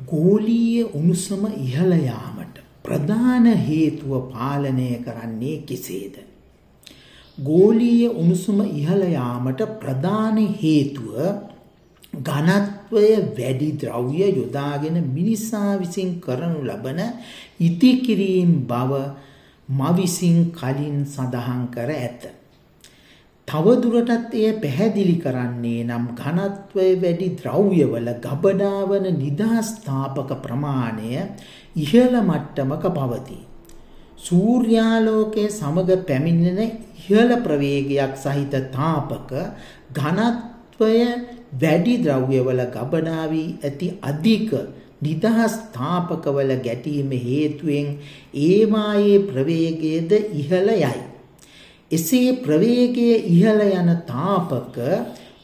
ගෝලීය උණුසුම ඉහළ යාමට ප්‍රධාන හේතුව පාලනය කරන්නේ කෙසේද? ගෝලීය උණුසුම ඉහළ යාමට ප්‍රධාන හේතුව ඝනත්වය වැඩි ද්‍රව්‍ය යොදාගෙන මිනිසා විසින් කරනු ලබන ඉදිකිරීම් බව මා විසින් කලින් සඳහන් කර ඇත. තවදුරටත් එය පැහැදිලි කරන්නේ නම් ඝනත්වය වැඩි ද්‍රව්‍යවල ගබඩා වන නිදහස් තාපක ප්‍රමාණය ඉහළ මට්ටමක පවතී. සූර්යාලෝකය සමග පැමිණෙන ඉහළ ප්‍රවේගයක් සහිත තාපක ඝනත්වය වැඩි ද්‍රව්‍යවල ගබඩා වී ඇති අධික නිදහස් තාපකවල ගැටීම හේතුවෙන් ඒවායේ ප්‍රවේගයද ඉහළ යයි. එසේ ප්‍රවේගය ඉහළ යන තාපක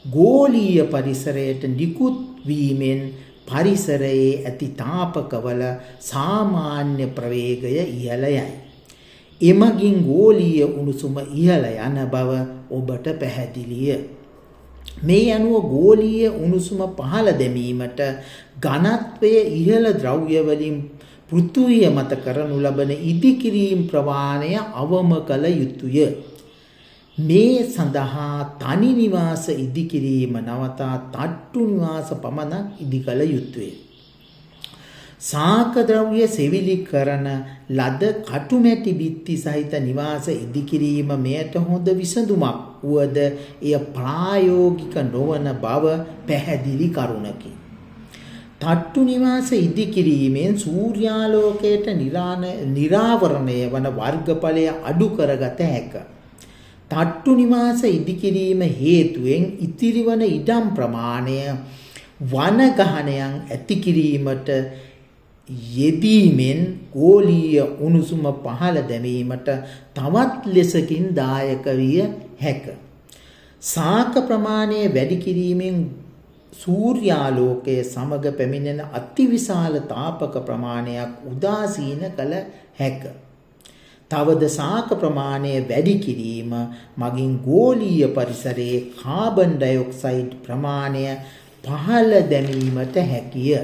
ගෝලීය පරිසරයට නිකුත් වීමෙන් පරිසරයේ ඇති තාපකවල සාමාන්‍ය ප්‍රවේගය ඉහළ යයි. එමගින් ගෝලීය උණුසුම ඉහළ යන බව ඔබට පැහැදිලිය. මේ අනුව ගෝලීය උණුසුම පහළ දැමීමට ඝනත්වය ඉහළ ද්‍රව්‍ය වලින් පෘථුවිය මත කරනු ලබන ඉදිකිරීම් ප්‍රමාණය අවම කළ යුතුය. මේ සඳහා තනි නිවාස ඉදිකිරීම නවතා තට්ටු නිවාස පමණක් ඉදි කළ යුතුය. සාක ද්‍රව්‍ය සෙවිලි කරන ලද කටුමැටි බිත්ති සහිත නිවාස ඉදිකිරීම මෙයට හොඳ විසඳුමක් වුවද එය ප්‍රායෝගික නොවන බව පැහැදිලි කරුණකි. තට්ටු නිවාස ඉදිකිරීමෙන් සූර්යාලෝකයට නිරාවරණය වන වර්ගඵලය අඩු කරගත හැක. තට්ටු නිවාස ඉදිකිරීම හේතුවෙන් ඉතිරිවන ඉඩම් ප්‍රමාණය වන ගහනයන් ඇති කිරීමට යෙදීමෙන් ගෝලීය උණුසුම පහළ දැමීමට තවත් ලෙසකින් දායක විය හැක. සාක ප්‍රමාණය වැඩි කිරීමෙන් සූර්යාලෝකය සමග පැමිණෙන අතිවිශාල තාපක ප්‍රමාණයක් උදාසීන කළ හැක. තවද සාක ප්‍රමාණය වැඩි කිරීම මගින් ගෝලීය පරිසරයේ කාබන් ඩයොක්සයිඩ් ප්‍රමාණය පහළ දැමීමට හැකිය.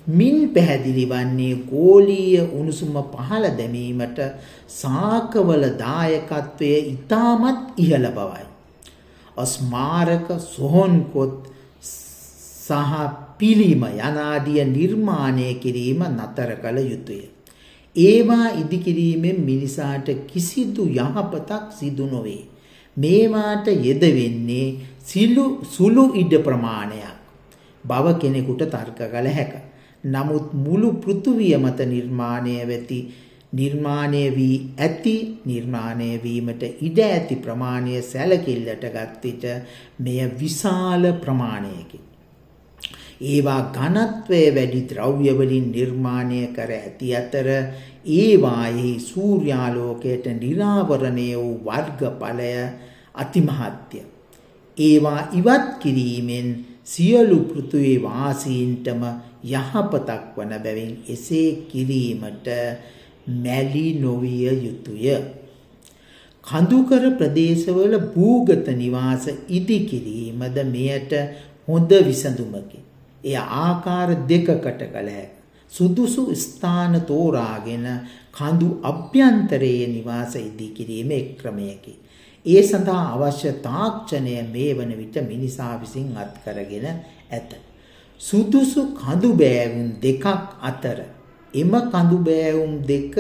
මින් පැහැදිලි වන්නේ ගෝලීය උණුසුම පහළ දැමීමට සාකවල දායකත්වය ඉතාමත් ඉහළ බවයි. ස්මාරක, සොහොන්කොත් සහ පිළිම යනාදිය නිර්මාණය කිරීම නතර කළ යුතුය. ඒවා ඉදිකිරීමෙන් මිනිසාට කිසිදු යහපතක් සිදු නොවේ. මේවාට යෙදවෙන්නේ සුළු ඉඩ ප්‍රමාණයක් බව කෙනෙකුට තර්ක කළ හැක. නමුත් මුළු පෘථුවිය මත නිර්මාණය වී ඇති නිර්මාණය වීමට ඉඩ ඇති ප්‍රමාණය සැලකිල්ලට ගත් විට මෙය විශාල ප්‍රමාණයකි. ඒවා ඝනත්වය වැඩි ද්‍රව්‍ය වලින් නිර්මාණය කර ඇති අතර ඒවායෙහි සූර්යාලෝකයට නිරාවරණය වූ වර්ගඵලය අතිමහත්ය. ඒවා ඉවත් කිරීමෙන් සියලු පෘථිවි වාසීන්ටම යහපතක් වන බැවින් එසේ කිරීමට මැලි නොවිය යුතුය. කඳුකර ප්‍රදේශවල භූගත නිවාස ඉදි කිරීමද මෙයට හොඳ විසඳුමකි. එය ආකාර දෙකකට කළ හැක. සුදුසු ස්ථාන තෝරාගෙන කඳු අභ්‍යන්තරයේ නිවාස ඉදි කිරීම එක් ක්‍රමයකි. ඒ සඳහා අවශ්‍ය තාක්ෂණය මේ වන විට මිනිසා විසින් අත්කරගෙන ඇත. සුදුසු කඳු බෑවුම් දෙකක් අතර එම කඳු බෑවුම් දෙක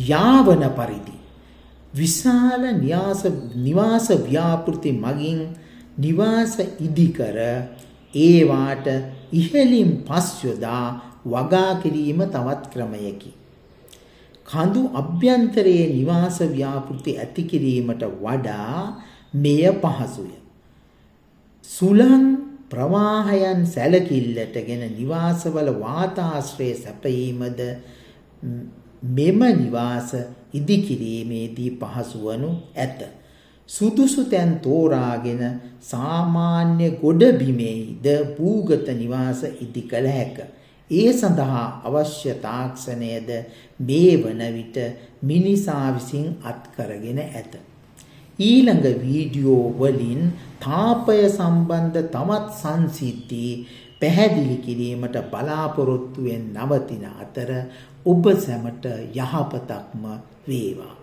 යාවන පරිදි විශාල නිවාස ව්‍යාපෘති මගින් නිවාස ඉදිකර ඒවාට ඉහළින් පස් යොදා වගා කිරීම තවත් ක්‍රමයකි. කඳු අභ්‍යන්තරයේ නිවාස ව්‍යාපෘති ඇති කිරීමට වඩා මෙය පහසුය. සුළං ප්‍රවාහයන් සැලකිල්ලටගෙන නිවාසවල වාතාශ්‍රය සැපයීමද මෙම නිවාස ඉදිකිරීමේදී පහසු වනු ඇත. සුදුසු තැන් තෝරාගෙන සාමාන්‍ය ගොඩබිමෙහිද භූගත නිවාස ඉදි කළ හැක. ඒ සඳහා අවශ්‍ය තාක්ෂණයද මේ වන විට මිනිසා විසින් අත්කරගෙන ඇත. ඊළඟ වීඩියෝ වලින් තාපය සම්බන්ධ තවත් සංසිද්ධි පැහැදිලි කිරීමට බලාපොරොත්තුවෙන් නවතින අතර ඔබ සැමට යහපතක්ම වේවා.